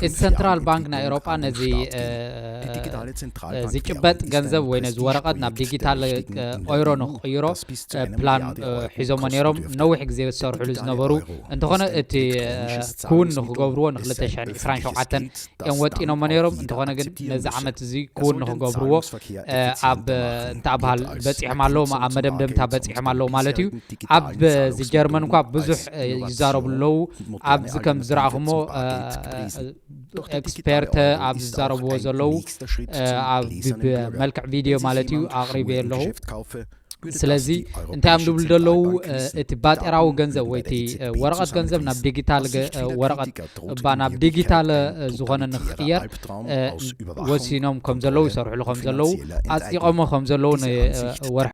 እቲ ሰንትራል ባንክ ናይ ኤውሮጳ ነዚ ዝጭበጥ ገንዘብ ወይ ነዚ ወረቐት ናብ ዲጂታል ኦይሮ ንክቕይሮ ፕላን ሒዞሞ ነይሮም። ነዊሕ ግዜ ዝሰርሕሉ ዝነበሩ እንተኾነ እቲ ክውን ንክገብርዎ ን2027 እዮም ወጢኖሞ ነይሮም። እንተኾነ ግን ነዚ ዓመት እዚ ክውን ንክገብርዎ ኣብ እንተ ኣብሃል በፂሖም ኣለዉ፣ ኣብ መደምደምታ በፂሖም ኣለዉ ማለት እዩ። ኣብ ጀርመን እንኳ ብዙሕ ይዛረቡ ኣለዉ። ኣብዚ ከም ዝረኣኹሞ ኤክስፐርት ኣብ ዝዛረብዎ ዘለዉ ኣብ ብመልክዕ ቪድዮ ማለት እዩ ኣቕሪበ ኣለኹ። ስለዚ እንታይ እዮም ዝብሉ ዘለዉ? እቲ ባጤራዊ ገንዘብ ወይ እቲ ወረቐት ገንዘብ ናብ ዲጂታል ወረቐት እባ ናብ ዲጂታል ዝኾነ ንክቕየር ወሲኖም ከም ዘለዉ ይሰርሕሉ ከም ዘለዉ ኣፅዲቖሞ ከም ዘለዉ ንወርሒ